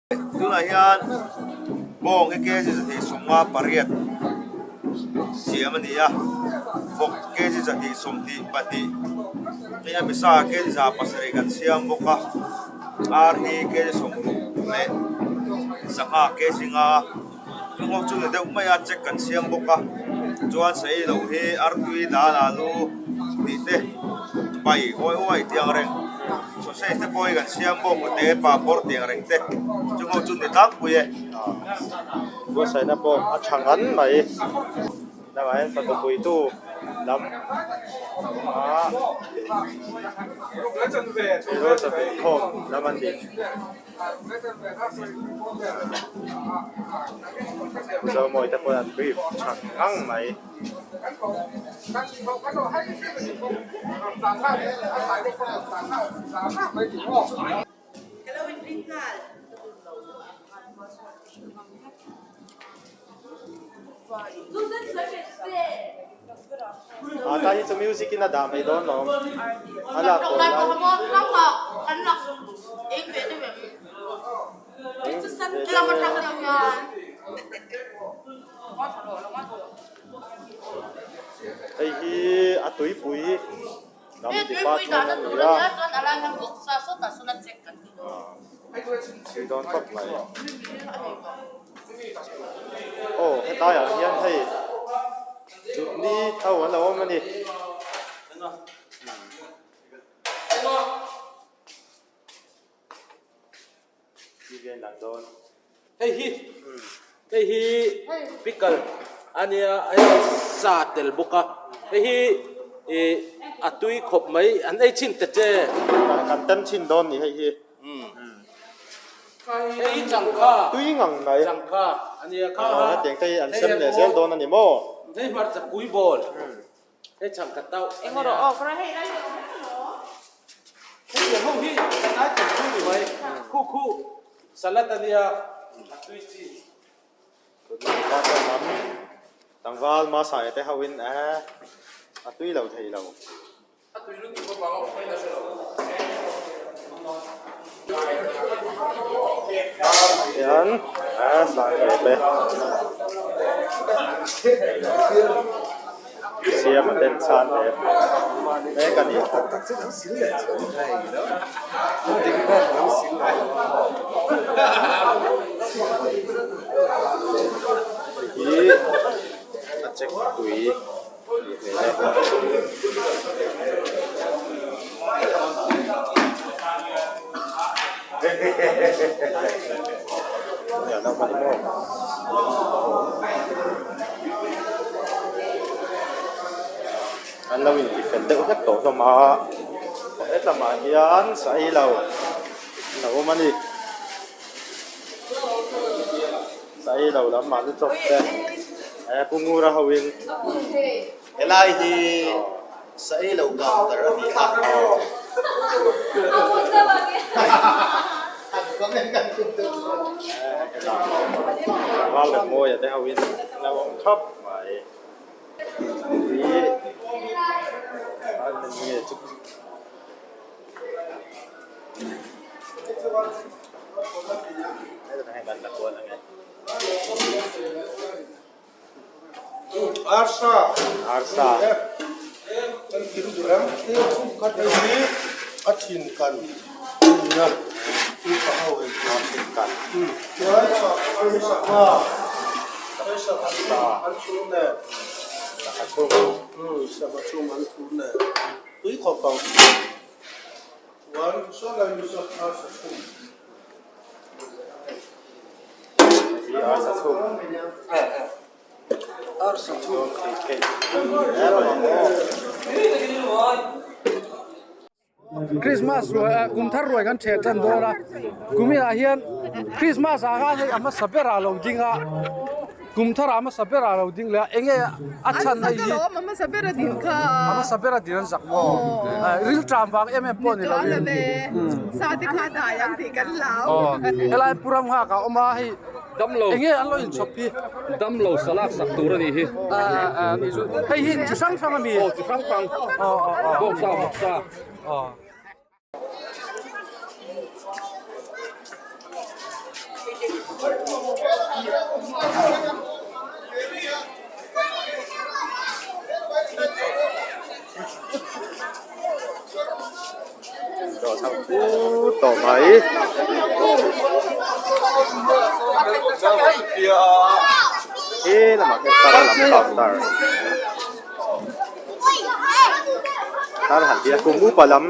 Tunah hian bawng hi kg 258 siam a ni a, vawk kg 122 hei a misa kg 700 kan siam bawk a, ar hi kg 60 leh sangha kg 5. Thingawk chu ni deuh mai a check kan siam bawk a chuan sei loh hi artui dal alu tih te pai uai uai tih ang reng sausage te pawh hi kan siam bawk ute papawr tih ang reng te chungawk chu ni tlangpui e. Buatsaihna pawh a tha ngan mai lamah hian fanu puitu lam a tleirawl chawhmeh khawm lam an ni. Zomawi te pawh an brief tha ngang mai. A ta hi chu music in a dah mai dawn lawm a lak pawh lai hei hi a tuipui lam department a ni a tui dawn khawp mai aw hetlai ah hian hei chutni ho an lo awm a ni. Hei hi hei hi pickle a nia hei sa tel bawk a hei hi ih a tui khawp mai an ei chhin ta che. Kan tem chhin dawn ni hei hi. Hei hi changkha. Tui ngang mai. Changkha a nia kha. Hetiang te hi an sem leh zel dawn a ni maw? Hei hmarcha pui bawl. Hei changkha tauh a nia. Hei tiang ho hi tlai tam chu ni mai. Khu khu salad a nia a tui chi. Tlangval lam tlangval Masai te ho in a tui lo thei lo. A tui lutuk avang a awm mai na hre lo. Hian a sang ve te siam a ten chhan ve mek a ni. Hei hi a check tui. An lo inti fel deuh hlek tawh hlawm a hetlamah hian sailo a lo awm a ni sailo lam ah lu chawp te eh pu ngura ho in. Helai hi sailo counter a ni a. Val leh mawi a te ho in an lo awm thap mai. Hi an nge chu. Arsa Arsa kan thil duh em hei hi a thin kan a ni a upa ho ei tur a thin kan chuan hei sangha hei sangha an chhum nen sangha chhum sangha chhum an chhum nen tui khawp ang chuan saw lai hi saw arsa chhum. Christmas ruai ah kum thar ruai kan ṭheh ṭan dawn a kuminah hian Christmas ah khan hei a hmasa berah a lo ding a kum thar ah a hmasa berah a lo ding leh a eng nge a chhan hei hi a hmasa ber a din kha a hmasa ber a din an zak maw ril ṭam vang em em pawh ni lo in sa te kha dai ang tih kan hlau helai pu ram nghak ah a awm a hei Damlo. Eng nge an lo inchhawp hi? Damlo salak sak tur a nih hi. Hei hi chi hrang hrang a mi? Aw chi hrang hrang. Bawksa bawksa. Aw. Dawh chho put tawh mai. He lamah khian tar lam counter tar han tih a kum upa lam.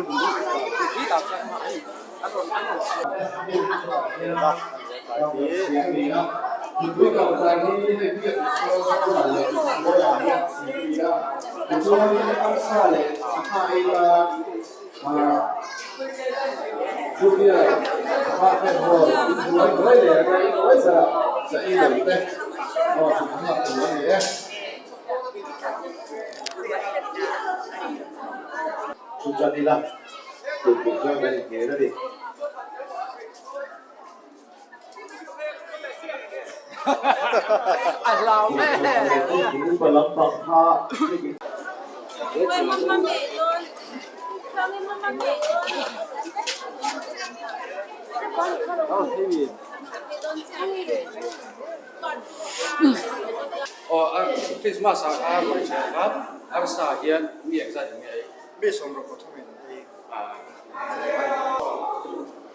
Christmas ah khan ruai ṭheh khan arsa hian mi engzat in nge ei? Mi 13 in an ei.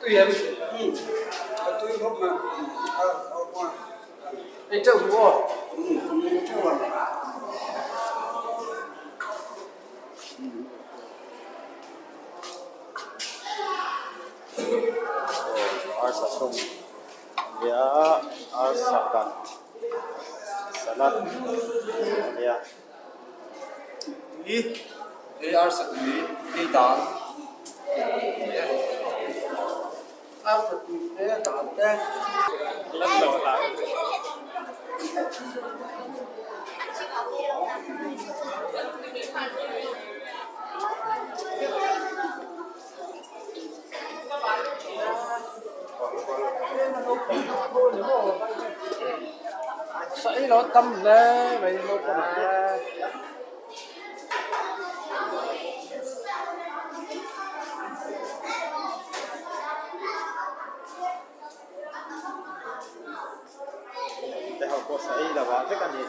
Tui em? A tui khawp mai. Ei teuh duh aw. Ei teuh ang. Arsa chhung nia arsa kan salad ania. Tui ei arsa tui ei dal arsa tui te dal te. Saih lo tam hle mai naupang te. Te ho pawh saih lo ah vek a ni.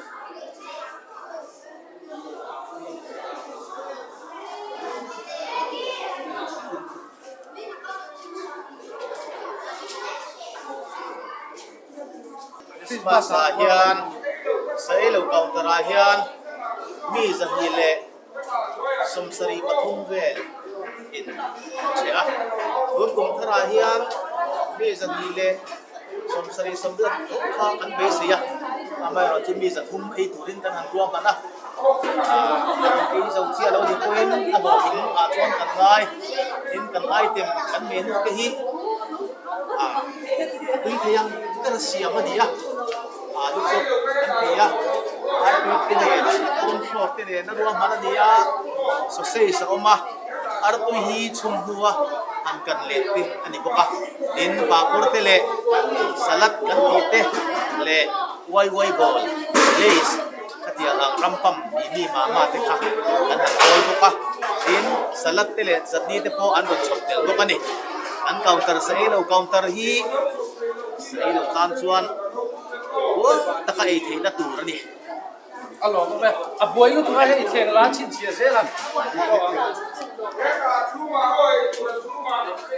Christmas ah hian Sailo counter ah hian mi 273 vel in an che a, tun kum thar ah hian mi 270 kha kan beisei a, amaherawh chu mi 300 ei turin kan han ruahman a. Ei zo chiah lo ni pawhin a hlawhtling ah chuan kan ngai tin kan item kan menu te hi tui thei ang ber siam a ni a alu chu kan pe a artui te nen corn flour te nen a ruahman a ni a sausage a awm a artui hi chhum hnua han kan leh te a ni bawk a tin papawr te leh salad kan tih te leh uai uai ball lays. Khatiang ang ram pam mi mi mah mah te kha kan han kawl bawk a, tin salad te leh chutney te pawh an rawn chhawp tel bawk a ni. An counter sa ei lo counter hi sa ei lo tan chuan kual taka ei theihna tur a ni. A lawm awm e, a buai lutuk a hei thleng la chhinchhiah zel ang.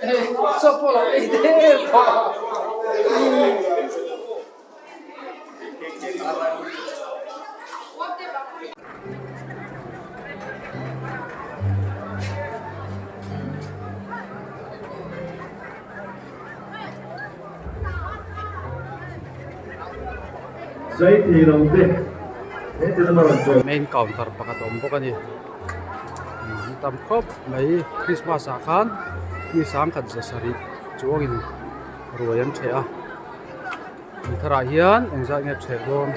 Hei chaw pawh lo ei der tawh. Main counter pakhat a awm bawk a ni tam khawp mai Christmas ah khan mi 1170 chuangin ruai an ṭheh a. Kum tharah hian engzat nge ṭheh dawn?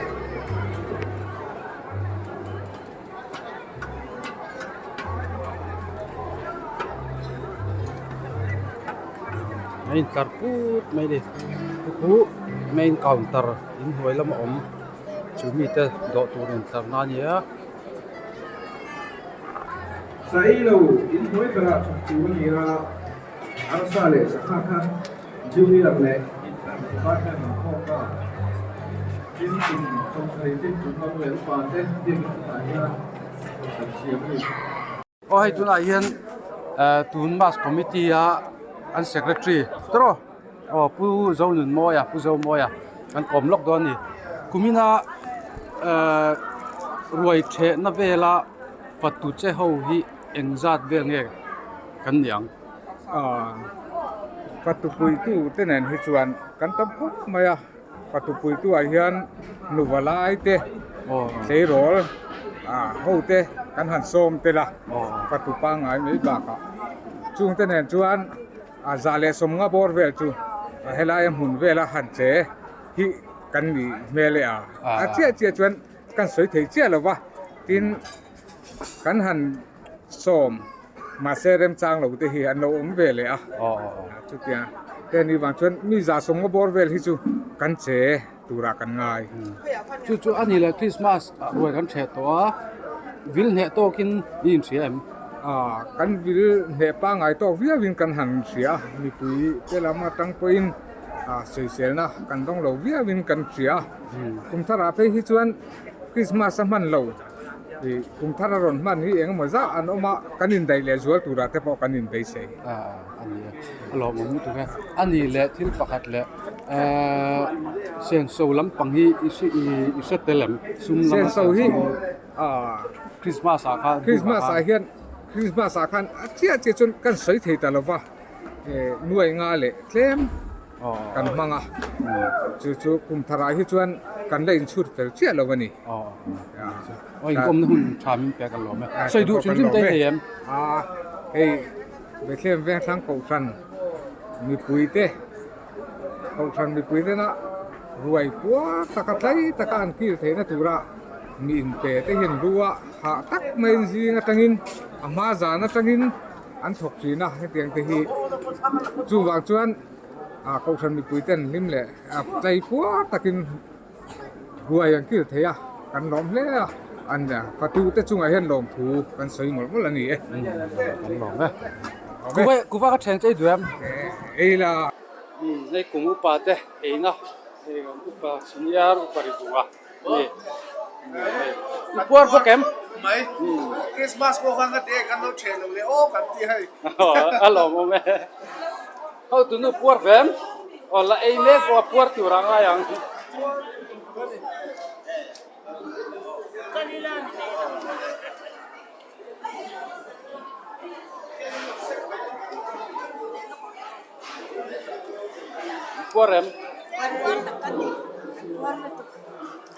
A intlar put mai a ni chu main counter inhnuai lama awm chu mite dawh tur intlar na a ni a. Sailo inhnuai berah chhuk tur a ni a, arsa leh sangha kha junior leh department. khawm ta. Tin, kum 70 tin chung lam leh upa te biakin hmunah hian kan siam a ni. Aw hei tunah hian tun mass committee a an secretary tawrh aw pu Zonunmawia pu Zomawia an kawm lawk dawn a ni kumina ehh ruai thehna vela fatu che ho hi engzat vel nge kan ni ang. Aaa fatu puitu te nen hi chuan kan tam khawp mai a. Fatu puituah hian nuva lai te tleirawl ho te kan han sawm tel a, fatu pangngai mai bakah chungte nen chuan 150 bawr vel chu helaia hmun vela han che hi kan nih hmel e a, a chiah chiah chuan kan sawi thei chiah lo va, tin kan han sawm. Mahse remchang lo te hi an lo awm ve leh a, chutiang te anih vang chuan mi 150 bawr vel hi chu kan che turah kan ngai. Chu chu a ni leh Christmas ruai kan hreh tawh a, vil hneh tawkin i inhria em? Kan vil hneh pangngai tawk viauin kan han hria a, mipui te lam atang pawhin sawiselna kan dawng lo viauin kan hria a, kum tharah phei hi chuan Christmas a hman lo. Ih kum thar a rawn hman hi eng emaw zah an awm a, kan indaih leh zual turah te pawh kan inbeisei. A a ni e, a lawmawm lutuk e. A ni leh thil pakhat leh ehh senso lampang hi i hre i hre tel em? Sum lama Senso hi Christmas ah khan Christmas ah hian Christmas ah khan a chiah chiah chuan kan sawi thei ta lo va, eh nuai nga leh tlem. kan hmang a chu chu kum tharah hi chuan kan la inchhut fel chiah lo a ni. Aw inkawmna hun tha min pek alawm e. Sawi duh hrim hrim te i nei em? Aa hei Bethlehem Vengthlang Kohhran mipui te Kohhran mipui tena ruai puar taka tlai taka an kil theihna tura mi inpe te hian lu a hah tak maiin zing atangin a hma zan atangin an thawk thin a hetiang te hi chuvang chuan ah kohhran mipui ten hlim leh tlai puar takin ruai an kil thei a kan lawm hle a an fatu te chungah hian lawmthu kan sawi mawlh mawlh a ni e. Kan lawm e. Kuva kuva ka then chei duh em? Ei la. Hei kum upa te eina hei upa senior upa ri bunga. I puar bawk em? Mai. Christmas pawh khan ka ti e, kan lo ṭheh lo leh aw kan ti hei. A lawmawm e. Ho tunu puar ve em? Aw la ei mek bawk a puar tur a ngai ang. Puar em? Puar tak kan ni. Puar lutuk.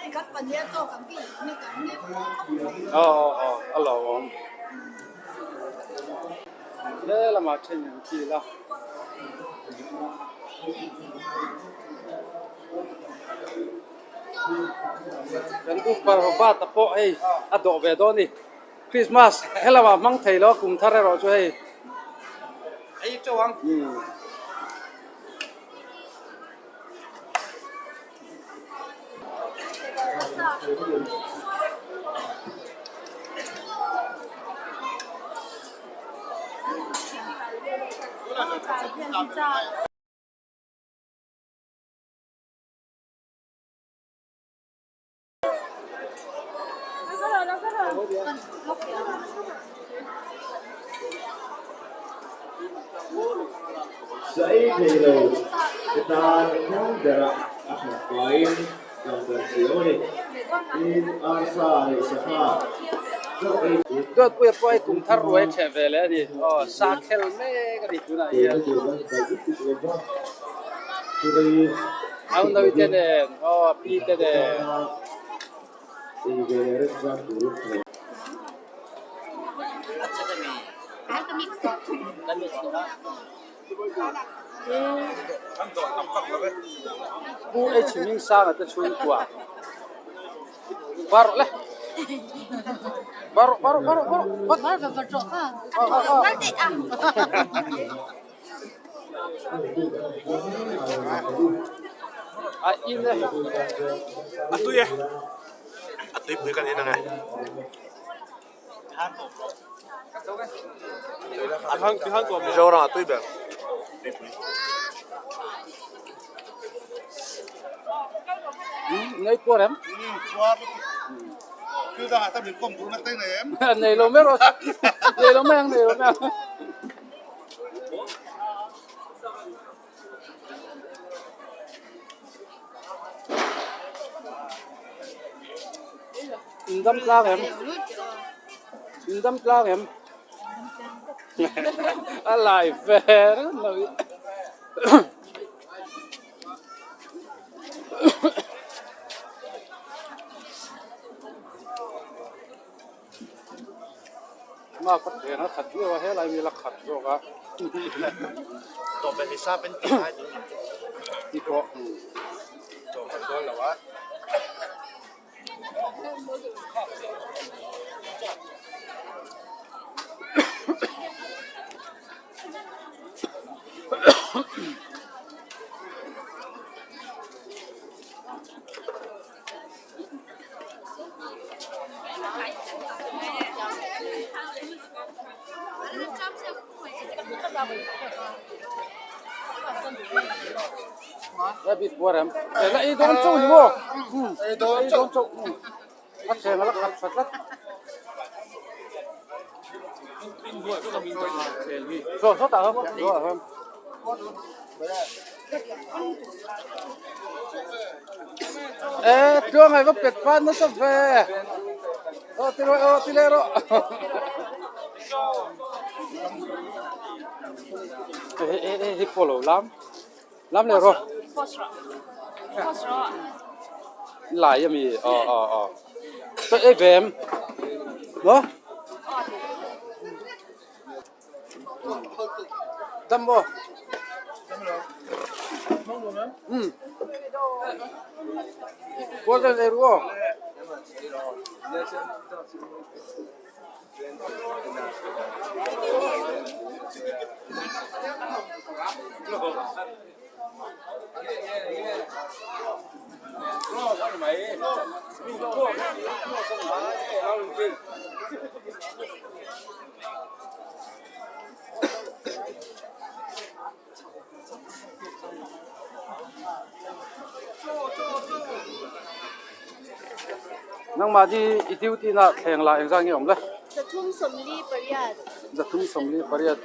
Hei kan pahnih a tawk ang ki ni kan ni khawp mai. Aw aw aw a lo awm. He lamah then an kil a. Kan upa Robert-a pawh hei a dawh ve dawn a ni. Christmas he lamah hmang thei lo a kum thar erawh chu hei. Ei teuh ang. Sa ei thei lo te tan nghawng berah a hran faiin lang kan siam a ni. Tin, arsa leh sangha chauh ei. Duatpuia pawh hei kum thar ruai a ṭheh ve leh a ni. Aw, sa khel mek a ni tunah hian. Au nawi te nen, aw a pi te nen. Pu H Hmingsanga te chhungkua Bar le Bar bar bar bar Bar bar bar ṭawh kha a ṭawh lo ngal daih a. A in e. A tui e. A tuipui kan en ang e. Mizoram a tui ber. Tuipui. Nei puar em? Puar lutuk. Thil dangah te min kawm duhna te nei em? Nei lo mai rawh. Nei lo mai ang, nei lo mai ang. In dam tlang em? In dam tlang em? A lai ve reng lo hi. Ma ka thlen a khat viau a helai mi la khat zawk a. Tawp leh hisap in tih lai tun Ti pawh. Tawp kan dawn lo a. La bit buar em la ei dawn chauh ni maw Ei dawn chauh. chauh a thleng a la khat tha tlat saw sawtah sawn saw ah sawn e tluang ai va pet pan nasa ve aw ti rawh aw ti leh rawh hei hei hei hi pawh lo lam lam leh rawh lai ami aw aw aw chaw ei ve em maw. Dam maw? Um. Kual vel ei ru aw. Nangmah hi i duty na thleng lah engzah nge awm le? 348. 348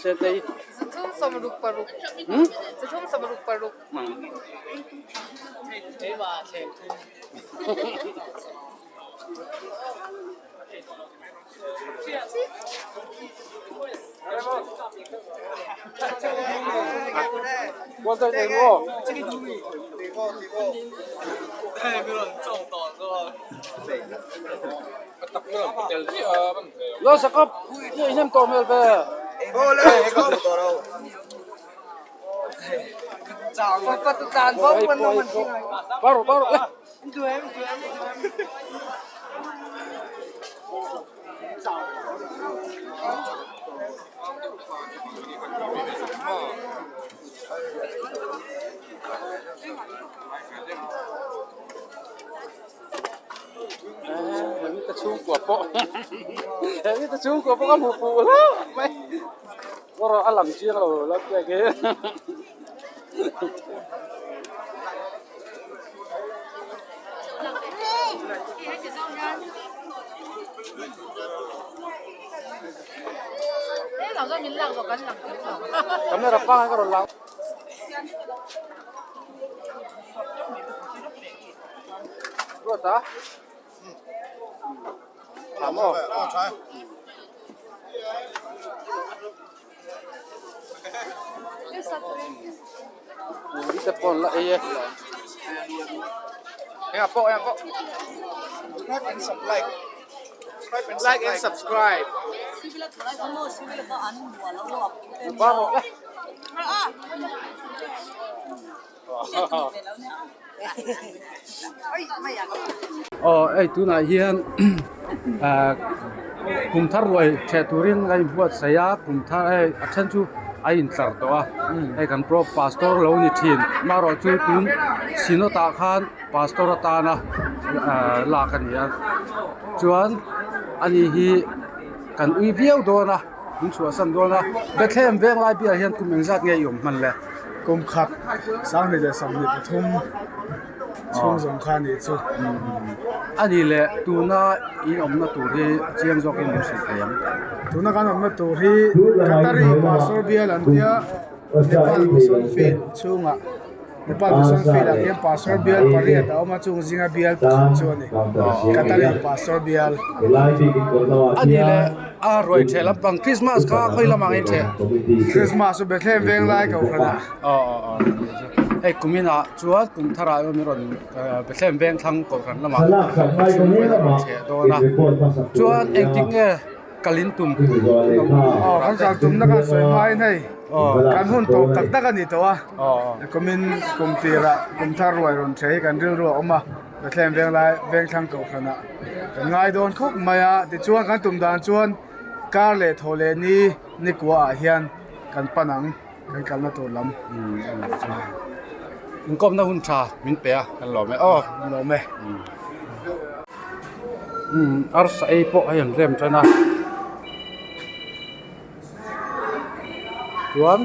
Sentei. 366. Hmm? 366. Lo sakawp i hnem tawh hmel ve. Baru baru le. He mite chhungkua pawh he mite chhungkua pawh ka hmu fuh hlauh mai erawh a lang chiang lo la pek hi. Camera pangai ka rawn lang. Ruat a. Tha maw? Ui te pawh an la ei e. Like and subscribe. Ba rawh le. Aw hei tunah hian ah kum thar ruai chhe turin a inbuatsaih a kum thar hei a then chu a intlar tawh a hei kan pro pastor lo ni thin amaherawh chu tun synod ah khan pastor atana ah lak a ni a chuan ani hi kan ui viau dawn a. Min chhuahsan dawn a, Bethlehem veng lai biah hian kum engzat nge i awm hman le? Kum khat 2023. chhung zawng kha a nih chu. A nih leh tuna in awmna tur hi chiang zawkin min hrilh thei ang. Tuna kan awmna tur hi Qatari Pastor bial an tia Nepal Mission Field chhungah Nepal Mission Field ah khian Pastor bial pariat a awm a chung zinga bial pakhat chu a ni Qatari Pastor bial. A nih leh a ruai ṭheh lampang Christmas kha khawi lamah nge ṭheh? Christmas chu Bethlehem Venglai kohhranah. Aw aw aw hei kuminah chuan kum tharah erawh min rawn Bethlehem Vengthlang kohhran lamah chhungkaw in a rawn chheh dawn a chuan engtik nge kal in tum Aw kan kal tumna kha sawi hmain hei kan hun tawp tak tak a ni tawh a kumin kum tirah kum thar ruai rawn chhe hi kan rilru a awm a Bethlehem Venglai Vengthlang kohhranah kan ngai dawn khawp mai a tichuan kan tum dan chuan kar leh thaw leh ni ni kua ah hian kan pan ang. Kan kalna tur lam. Inkawmna hun tha min pe a, kan lawm e aw. Lawm e. Arsa ei pawh hei an rem tan a. Chuan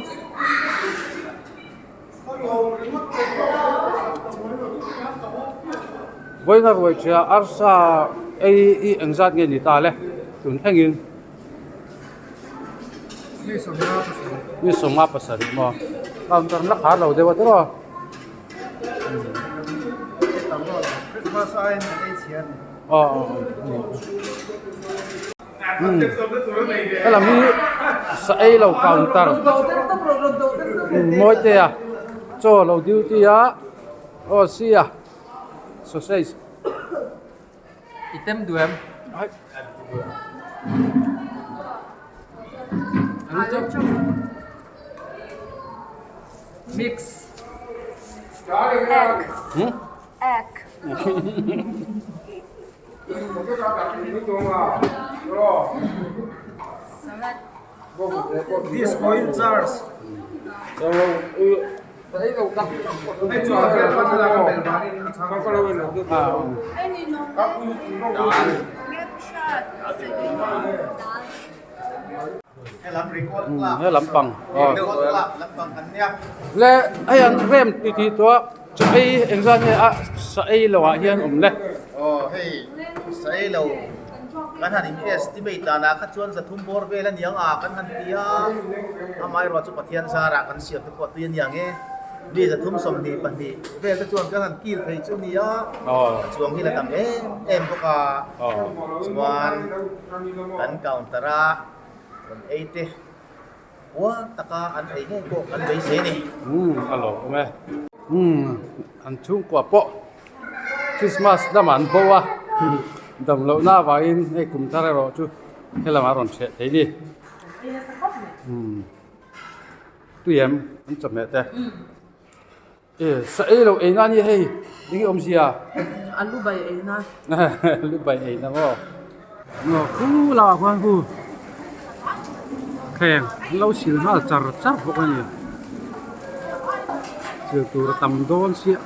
vawiin a ruai ṭhia arsa ei hi engzat nge ni ta le tun thlengin. Mi sawmnga pasarih maw counter la khar lo deuh a tiraw aw aw helam hi sa ei lo counter mawite a chaw lo duty a aw sia sausage. I tem duh em? Mix. Egg. Hmm? Egg. This point charge. He lampang le hei an rem ti tih tawh a chaw ei engzat nge a sa ei lo ah hian awm le. Aw hei sa ei lo kan han in estimate danah kha chuan zathum bawr vel a niang a kan han ti a amaherawhchu chu Pathian zarah kan siam te pawh a tui a niang e. Mi 322 vel te chuan kan han kil phei chu nia a chuang hi la tam em em bawk a chuan kan counter a rawn ei te puar taka an ei ngei pawh kan beisei a ni. Umm a lo awm e. Umm an chhungkua pawh Christmas lamah an bo a dam lohna avangin hei kum thar erawh chu helamah a rawn hreh thei a ni. Umm. Tui em an chawhmeh te e sa ei lo ei na ania hei eng nge awmzia alu bai ei na alu bai ei na maw maw khu lamah khuan khu thleng an lo sil nghal char char bawk a ni sil tur a tam dawn chiah.